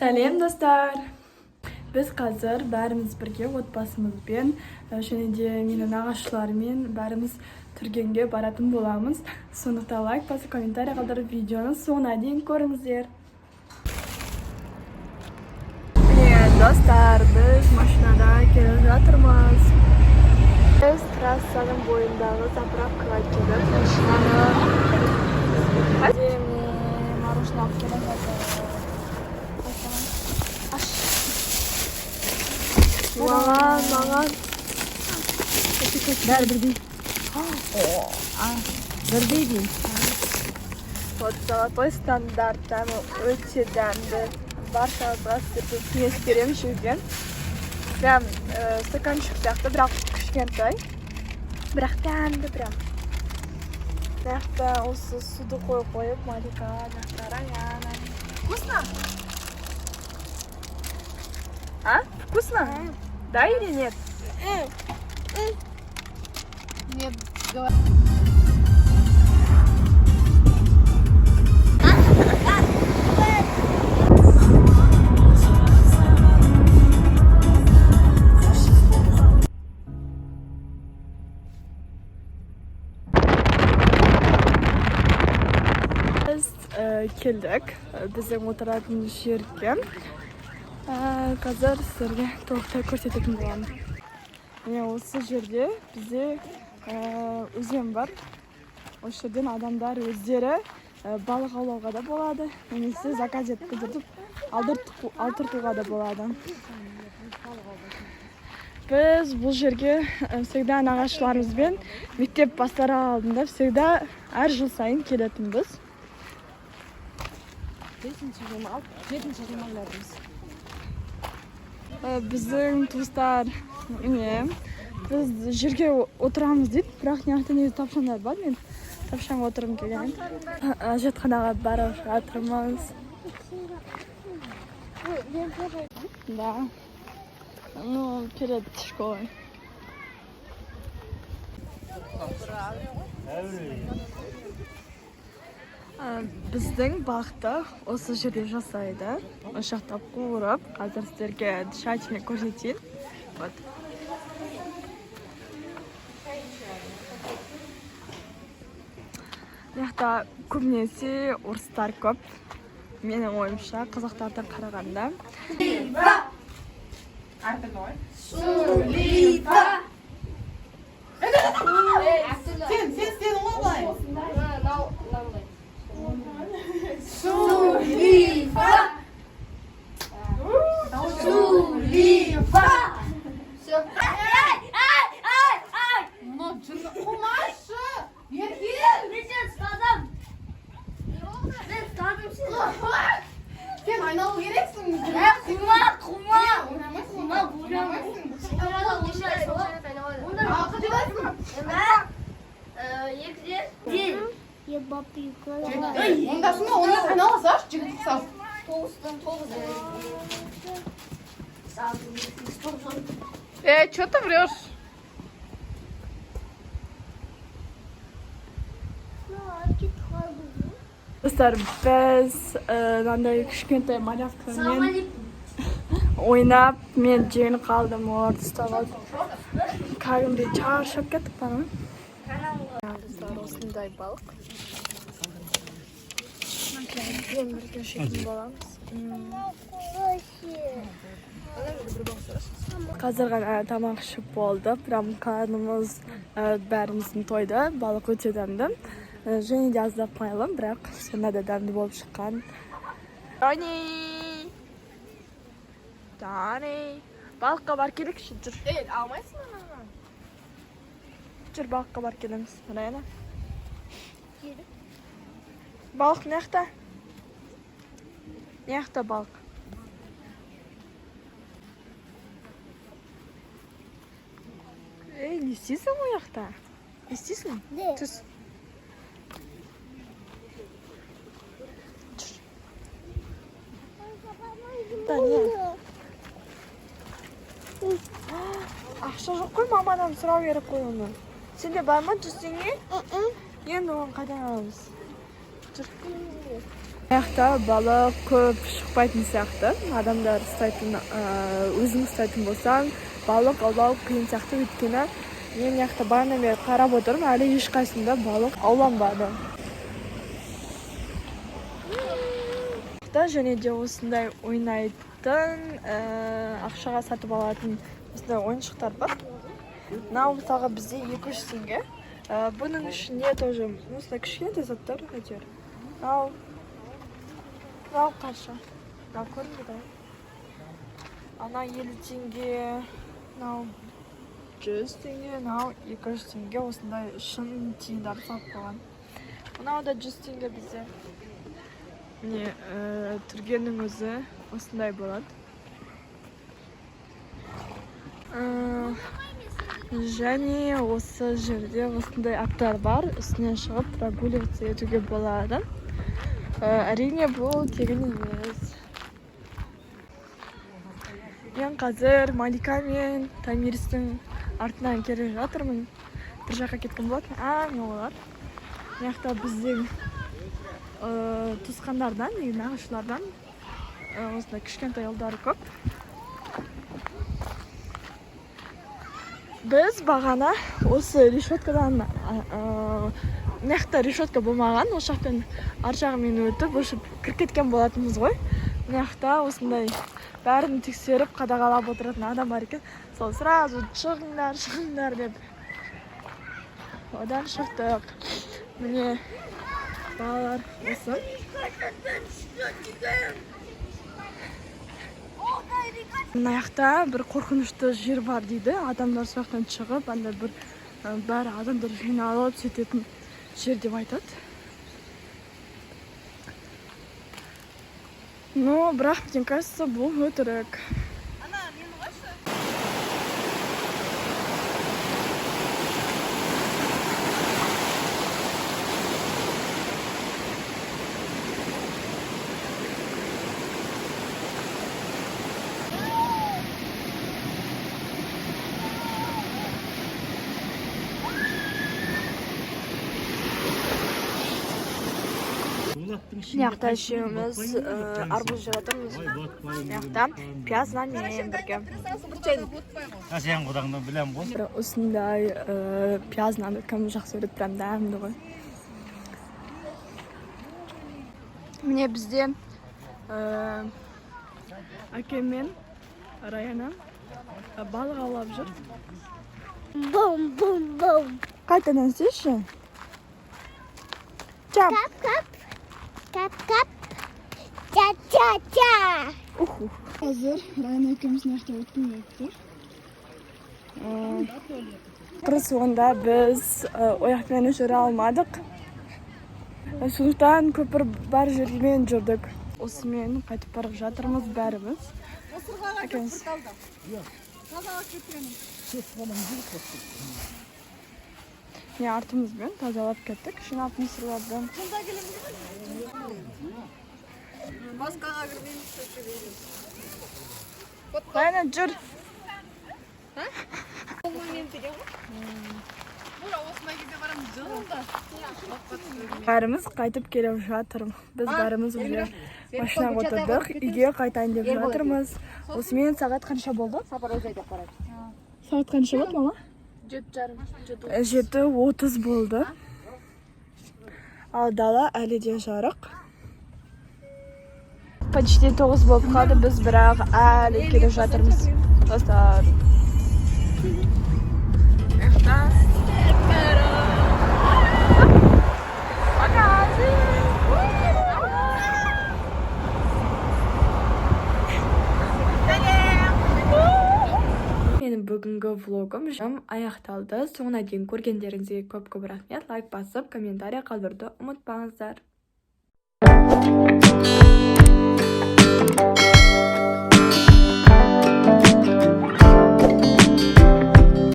Сәлем, достар! Біз қазір бәріміз бірге отбасымызбен және де менің нағашыларыммен бәріміз Түргенге баратын боламыз. Сондықтан лайк басып, комментарий қалдырып, видеоны соңына дейін көріңіздер. Міне, достар, біз машинада келе жатырмыз. Біз трассаның бойындағы заправкаға келіп, машинаны міне, мороженое алып келе жатыр. Аш. Маған, маған. Бәрі бірдей. Бірдей деймін. Вот «Золотой стандарт», дәмі өте дәмді. Баршаңызға, сіздерге кеңес беремін жеуге. Прям стаканчик сияқты, бірақ кішкентай. Бірақ дәмді прям. Мына жақта осы суды қойып қойып, Малика, мына жақта Раяна. Вкусно? А? Вкусно? Да или нет? Нет. Біз келдік біздің отыратын жерге. Қазір сіздерге толықтай көрсететін боламын. Міне, осы жерде бізде өзен бар. Осы жерден адамдар өздері балық аулауға да болады, немесе заказ еткізіп алдыртуға да болады. Біз бұл жерге всегда нағашыларымызбен мектеп бастар алдында всегда әр жыл сайын келетінбіз. Бесінші жыл ма, жетінші жыл ма келатырмыз. Біздің туыстар, міне, біз жерге отырамыз дейді, бірақ мына жақта негізі тапшандар бар, мен тапшанға отырғым келген. Әжетханаға барып жатырмыз. Да, ну, перед школой. Біздің балықты осы жерде жасайды, осы жақта қуырып. Қазір сіздерге тщательно көрсетейін. Вот, мына жақта көбінесе орыстар көп, менің ойымша, қазақтардан қарағанда. Сен сен істедің ғой былай. Сулифа. Сулифа. Мынау жынды қумашы, Еркел. Мен сені ұстадым. Мен ұстадым сені. Сен айналу керексің. Ә, қума, қума. Ойнамайсың. Қума, Ойнамайсың. Онда Ақыл делайсың. Екіде. Ондасың ба? Онда айнала салшы, жігіт ұқсап. Тоғыздан тоғыз. Эй, че ты врешь? Достар, біз мынандай кішкентай малявкамен ойнап, мен жеңіліп қалдым, оларды ұстап алып. Кәдімгідей шаршап кеттік па? Достар, осындай балық мен бірге жейтін боламыз. Қазір ғана тамақ ішіп болды, прям қарнымыз бәріміздің тойды. Балық өте дәмді. Және де аздап майлы, бірақ сонда да дәмді болып шыққан. Тони, Тони, балыққа барып келейікші, жүр. Ей, алмайсың ананы. Жүр, балыққа барып келеміз. Раяна, балық мына жақта, мына жақта балық. Ей, не істейсің ол жақта? Не істейсің? Түс. Жүр. Да, не? Ақша жоқ қой, мамадан сұрау керек қой оны. Сенде бар ма 100 теңге? Енді оны қайдан аламыз? Жүр. Аяқта балық көп шықпайтын сияқты. Адамдар ұстайтын, өзің ұстайтын болсаң, балық аулау қиын сияқты, өйткені мен мына жақта бағанадан бері қарап отырмын, әлі ешқайсысында балық ауланбады. Және де осындай ойнайтын, ақшаға сатып алатын осындай ойыншықтар бар. Мынау мысалға бізде 200 теңге. Бұның ішінде тоже осындай кішкентай заттар әйтеуір. Мынау қанша? Мынау көрінбейді ғой. Ана 50 теңге, мынау 100 теңге, мынау 200 теңге, осындай шын тиындарды салып қойған. Мынау да 100 теңге бізде. Міне, түргеннің өзі осындай болады. Және осы жерде осындай аттар бар, үстіне шығып прогуливаться етуге болады. Әрине бұл тегін емес. Мен қазір Малика мен Тамиристің артынан келе жатырмын. Бір жаққа кеткен болатын. Міне олар. Мына жақта біздің туысқандардан, нағашылардан осындай кішкентай ұлдары көп. Біз бағана осы решеткадан, мына жақта решетка болмаған, ол жақтан ар жағымен өтіп, ұшып кіріп кеткен болатынбыз ғой. Мына жақта осындай бәрін тексеріп, қадағалап отыратын адам бар екен. Сол сразу шығыңдар, шығыңдар деп. Одан шықтық. Міне балалар осы. Мына жақта бір қорқынышты жер бар дейді. Адамдар сол жақтан шығып, анда бір бәрі адамдар жиналып сөйтетін жер деп айтады. Но бірақ, мне кажется, бұл өтірік. Мына жақта үшеуміз арбуз жеп жатырмыз. Мына жақта пияз нанмен бірге. Сен құдаңнан білем ғой. Осындай пияз нанды кім жақсы көреді, прям дәмді ғой. Міне бізде әкем мен Раяна балық аулап жүр. Бум, бум, бум. Қайтадан істеші. Чап. Кап, кап. Кап, кап. Ча, ча, ча. Уху. Қазір Раяна екеуміз мына жақта өткім келіп тұр. Қыр суында біз ояқпен жүре алмадық. Сондықтан көпір бар жермен жүрдік. Осымен қайтып барып жатырмыз бәріміз. Әкеміз. Міне артымызбен тазалап кеттік, жинап мусорларды. Маскаға кірмейміз, шөшелейміз. Раяна, жүр. Бәріміз қайтып келіп жатырмыз. Біз бәріміз уже машинаға отырдық, үйге қайтайын деп жатырмыз. Осымен сағат қанша болды? Сағат қанша болды, мама? 7:30. 7:30 болды. Ал дала әлі де жарық. Почти 9 болып қалды, біз бірақ әлі келе жатырмыз. Достар. Менің бүгінгі влогым аяқталды. Соңына дейін көргендеріңізге көп-көп рахмет. Лайк басып, комментарий қалдыруды ұмытпаңыздар.